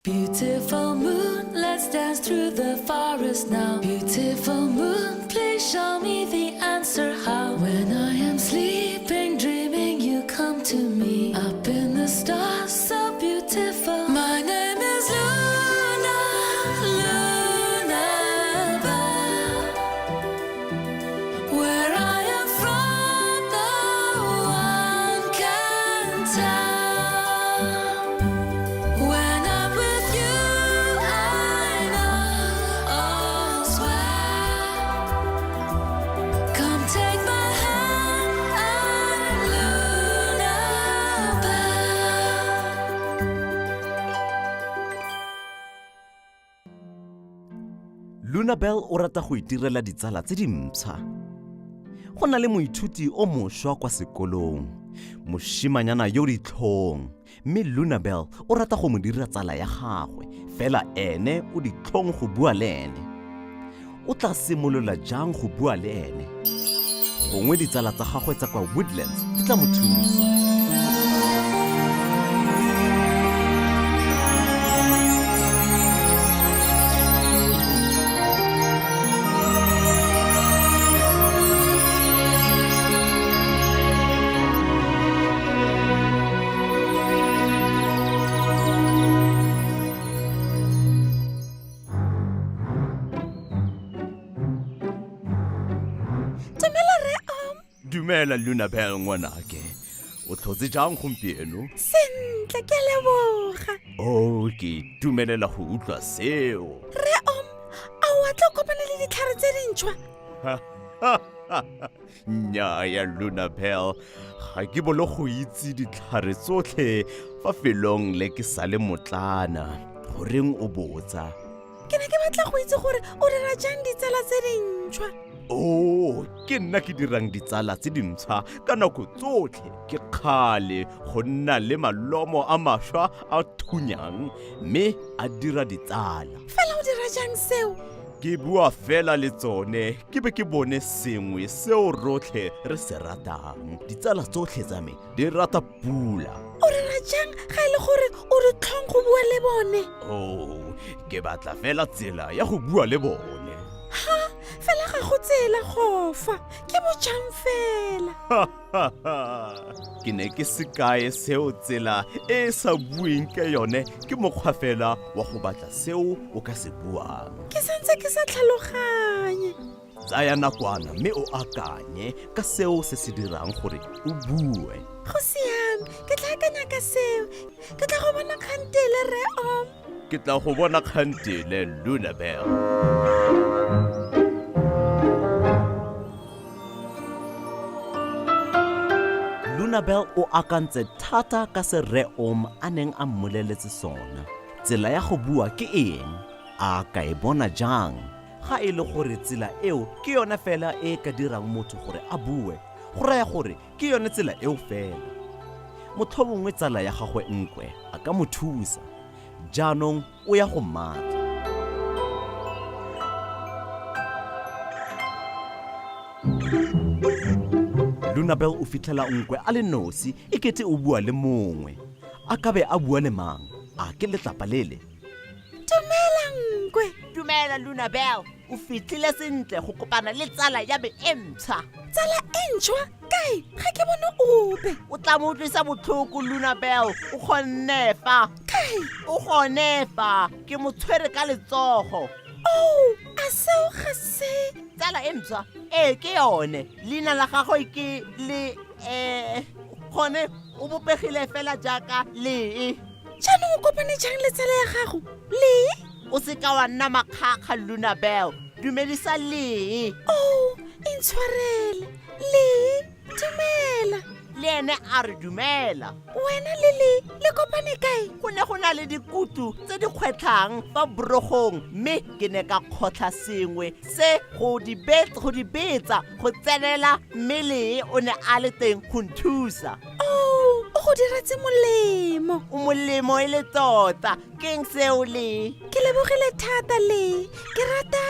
Beautiful moon, let's dance through the forest now. Beautiful moon, please show me the answer how. When I am sleeping, dreaming, you come to me. Up in the stars, so beautiful. My name is Luna, Luna Bell. Where I am from, no one can tell. When I'm with you, I know all's well. Come take my hand, I'm Luna Bell. Lunabel o rata go itirela ditsala tse dimpsha. Go na le moithuti o mošwa kwa sekolong, mošimanyana yo ditlhong, mme Lunabel o rata go mo dira tsala ya gagwe, fela ene o ditlhong go bua le ene. O tla simolola jang go bua le ene? Gongwe ditsala tsa gagwe tsa kwa Woodlands di tla mo thusa. Dumela re Om. Dumela Lunabel ngwanake. O tlhotse jang gompieno? Sentle ke a leboga. Oh, ke itumelela go utlwa seo. Re Om, a o a tla kopana le ditlhare tse dintšhwa? Nnyaya Lunabel, ga ke bolo go itse ditlhare tsotlhe fa felong le ke sale motlana. Goreng o botsa? Ke ne ke batla go itse gore o dira jang ditsala tse dintšhwa. Oh, ke nna ke dirang ditsala tse dintšhwa ka nako tsotlhe. Ke kgale go nna le malomo a mašwa a thunyang mme a dira ditsala. Fela o dira jang seo? Ke bua fela le tsone ke be ke bone sengwe seo rotlhe re se ratang. Ditsala tsotlhe tsa me di rata pula. O rera jang ga e le gore o ditlhong go bua le bone? Oh, ke batla fela tsela ya go bua le bone. Ha, fela ga go tsela gofa, ke bojang fela. Ke ne ke se kae seo tsela e e sa bueng ka yone ke mokgwa fela wa go batla seo o ka se buang. Ke santse ke sa tlhaloganye. Tsaya nakwana mme o akanye ka seo se se dirang gore o bue. Go siame, ke tla akanya ka seo. Ke tla go bona kgantele rre Om. Ke tla go bona kgantele Lunabel. Lunabel o akantse thata ka se rre Om a neng a mmoleletse sona. Tsela ya go bua ke eng? A ka e bona jang? Ga e le gore tsela eo ke yone fela e ka dirang motho gore a bue, go raya gore ke yone tsela eo fela. Motlhomongwe tsala ya gagwe Nkwe a ka mo thusa. Jaanong o ya go mmatla. Lunabel o fitlhela Nkwe a le nosi e kete o bua le mongwe. A ka be a bua le mang? A ke letlapa lele? Dumela Nkwe. Dumela Lunabel, o fitlhile sentle go kopana le tsala ya me e ntšhwa. Tsala e ntšhwa? Kae? Ga ke bone ope. O tla mo utlwisa botlhoko Lunabel, o kgonne fa. Kae? O gone fa, ke mo tshwere ka letsogo. Oh, a seo ga se Tsala e ntšhwa? Ee, ke yone. Leina la gagwe ke le eh gone o bopegile fela jaaka lee. Jaanong o kopane jang le tsala ya gago lee? O se ka wa nna makgakga Lunabel, dumedisa lee. Oh, intshwarele lee, dumela. Le ene a re dumela. Wena le lee le kopane kae? Go ne go na le dikutu tse di kgwetlhang fa borogong mme ke ne ka kgotlha sengwe se go di betsa go tsenela mme lee o ne a le teng go nthusa. Oh, o go diretse molemo. O molemo e le tota. Keng seo le? Ke lebogile thata le. Ke rata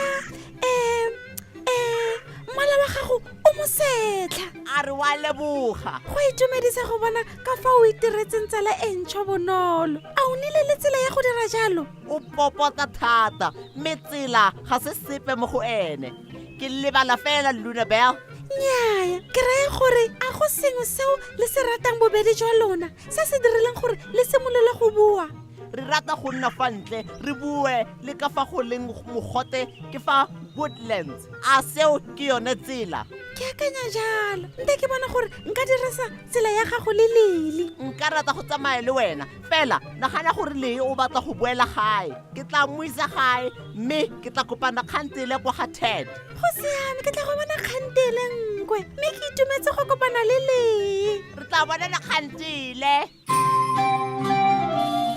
mmala wa gago o mosetlha. A re wa leboga. Go itumedisa go bona ka fa o itiretseng tsala e ntšhwa bonolo. A o nnile le tsela ya go dira jalo? O popota thata, mme tsela ga se sepe mo go ene. Ke lebala fela, Lunabel. Nnyaya, ke raya gore a go sengwe seo le se ratang bobedi jwa lona se se dirileng gore le simolole go bua? Re rata go nna fa ntle re bue le ka fa go leng mogote ke fa Woodlands. A seo ke yone tsela? Ke akanya jalo. Nte ke bona gore nka dirisa tsela ya gago le Lily. Nka rata go tsamaya le wena, fela nagana gore Lee o batla go boela gae. Ke tla mo isa gae mme ke tla kopana kgantele kwa ga Ted. Go siame, ke tla go bona kgantele nkwe, mme ke itumetse go kopana le Lee. Re tla bonana kgantele.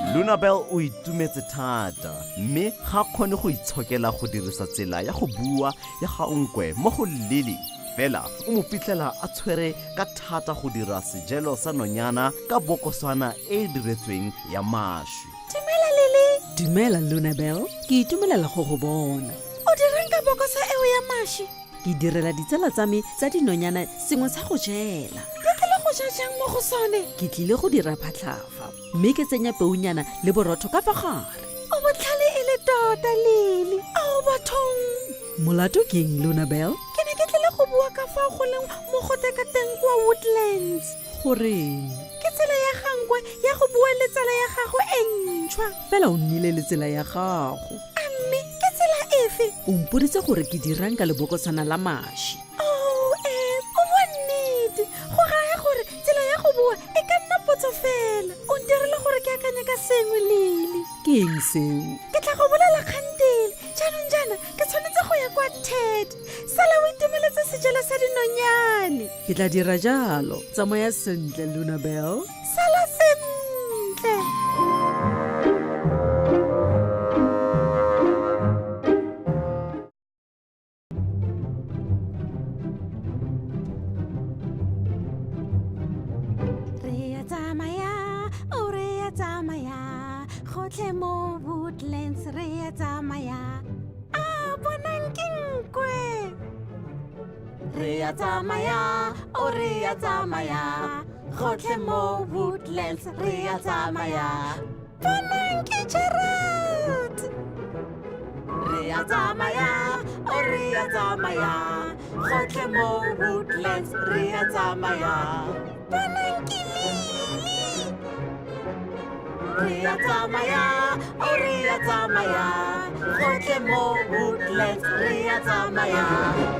Lunabel o itumetse thata mme ga kgone go itshokela go dirisa tsela ya go bua ya ga nkwe mo go Lily. Fela o mo fitlhela a tshwere ka thata go dira sejelo sa nonyana ka bokoswana e e diretsweng ya mašwi. Dumela Lily. Dumela Lunabel, ke itumelela go go bona. O dirang ka bokosa eo ya mašwi? Ke direla ditsala tsa me tsa dinonyana sengwe sa go jela. Ke tlile go ja jang mo go sone? Ke tlile go dira phatlhafa mme ke tsenya peunyana le borotho ka fa gare. O botlhale e le tota, Lily. Ao bathong. Molato ke eng, Lunabel? Ke ne ke tlile go bua ka fa go leng mogote ka teng kwa Woodlands. Goreng? Ke tsela ya gangwe ya go bua le tsala ya gago e ntšhwa. Fela o nnile le tsela ya gago. A mme ke tsela efe? O mpoditse gore ke dirang ka lebokosana la maši. Oh, o bua nnete. Go raya gore tsela ya go bua e ka nna potso fela. O ntirile gore ke akanye ka sengwe, Lily. Ke eng seo? Ke tla go bolela kgantele. Jaanong jaana ke tshwanetse go ya kwa Ted. Sala o itumeletse sejelo sa dinonyane. Ke tla dira jalo. Tsamaya sentle, Lunabel. Sala sentle. Re a tsamaya, o re a tsamaya, gotlhe mo Woodlands re a tsamaya. A bonang ke nkwe. Re a tsamaya, o re a tsamaya, gotlhe mo Woodlands re a tsamaya. Bonang ke Gerald. Re a tsamaya, o re a tsamaya, gotlhe mo Woodlands re a tsamaya. Bonang ke Lily. Re a tsamaya, o re a tsamaya, gotlhe mo Woodlands re a tsamaya.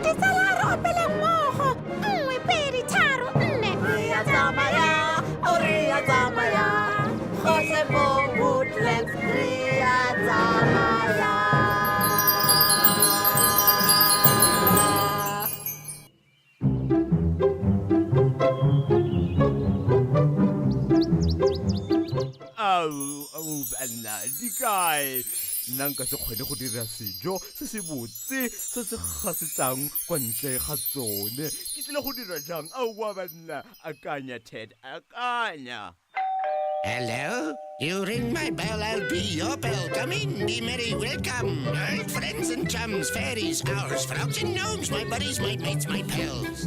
Ditsala re opele mmogo, 1 2 3 4. Re a tsamaya, o re a tsamaya, gotlhe mo Woodlands re a tsamaya. Au, banna, di kae? Nna nka se kgone go dira sejo se se botse se se gasetsang kwa ntle ga tsone. Ke tlile go dira jang? Aowa banna, akanya Ted, akanya. Hello? You ring my bell, I'll be your bell. Come in, be merry, welcome. Old friends and chums, fairies, owls, frogs and gnomes, my buddies, my mates, my pals.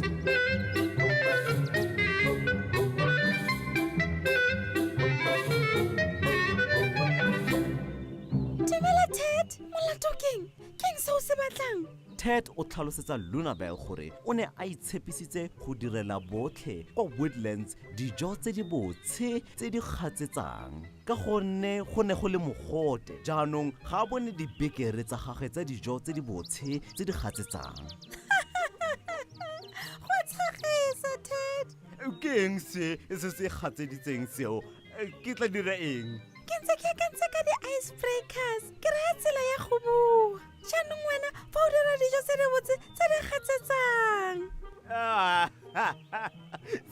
Dumela Ted, molato keng? Keng se o se batlang? Ted o tlhalosetsa Lunabel gore o ne a itshepisitse go direla botlhe kwa Woodlands dijo tse di botshe tse di gatsetsang ka gonne go ne go le mogote. Jaanong ga a bone dibekere tsa gagwe tsa dijo tse di botshe tse di gatsetsang. Go tshegisa, Ted. Ke eng se se se gatseditseng seo? Ke tla dira eng? Ke ntse ke akantse ka di-icebreakers, ke raya tsela ya go bua. Jaanong wena fa o dira dijo tse di botse tse di gatsetsang.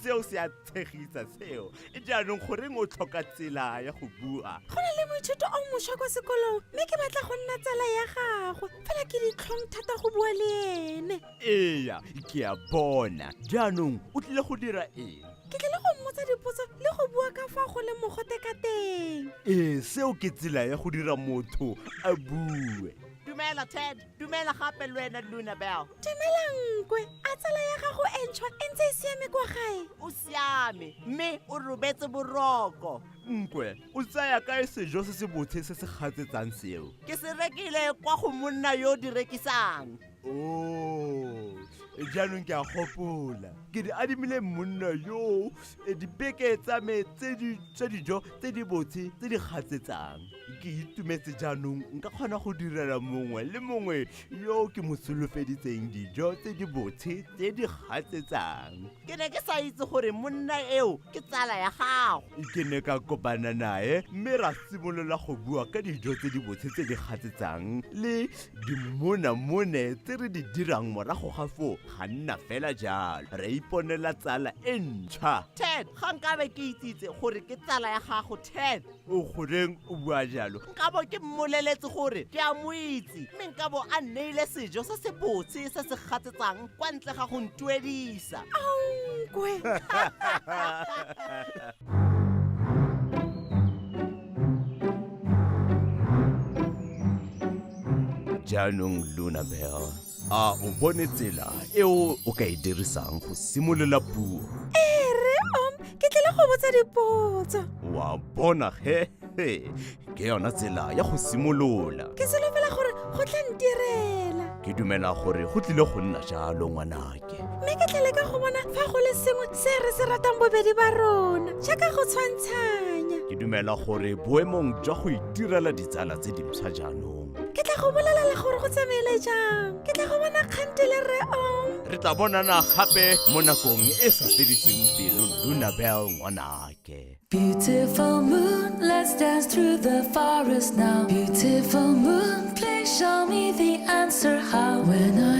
Seo se a tshegisa seo. Jaanong goreng o tlhoka tsela ya go bua? Go na le moithuti o mošwa kwa sekolong mme ke batla go nna tsala ya gagwe, fela ke ditlhong thata go bua le ene. Eya, ke a bona. Jaanong o tlile go dira eng? Ke tlile go mmotsa dipotso le go bua ka fa go leng mogote ka teng. Ee, seo ke tsela ya go dira motho a bue. Dumela Ted, dumela gape le wena Lunabel. Dumela Nkwe, a tsala ya gago e ntšhwa e ntse e siame kwa gae? O siame mme o robetse boroko. Nkwe, o tsaya kae sejo se se bothe se se gatsetsang seo? Ke se rekile kwa go monna yo o di rekisang. Oh, jaanong ke a gopola. Ke di adimile monna yoo dibeke tsa me tse di tsa dijo tse di botse tse di gatsetsang. Ke itumetse jaanong nka kgona go direla mongwe le mongwe yo ke mo solofeditseng dijo tse di botse tse di gatsetsang. Ke ne ke sa itse gore monna eo ke tsala ya gago. Ke ne ka kopana nae mme ra simolola go bua ka dijo tse di botse tse di gatsetsang le dimonamone tse re di dirang morago ga foo ga nna fela jalo re iponela tsala e ntšhwa. Ted, ga nkabe ke itsitse gore ke tsala ya gago Ted. O goreng o bua jalo? Nkabo ke mmoleletse gore ke a mo itse mme nkabo a nneile sejo se se botse se se gatsetsang kwa ntle ga go ntuedisa. Nkwe. Jaanong Lunabel, a o bone tsela eo o ka e dirisang go simolola puo? Ee, rre Om, ke tlile go botsa dipotso. Wa bona ge he, ke yona tsela ya go simolola. Ke solofela gore go tla ntirela. Ke dumela gore go tlile go nna jalo ngwanake. Mme ke tla leka go bona fa go le sengwe se re se ratang bobedi ba rona, jaaka go tshwantshanya. Ke dumela gore boemong jwa go itirela ditsala tse dintšhwa jaanong, Ke tla go bolelela gore go tsamaile jang. Ke tla go bona kgante le rre Om. Re tla bonana gape mo nakong e sa fediseng pelo Lunabel ngwanake. Beautiful moon, let's dance through the forest now. Beautiful moon, please show me the answer how. When I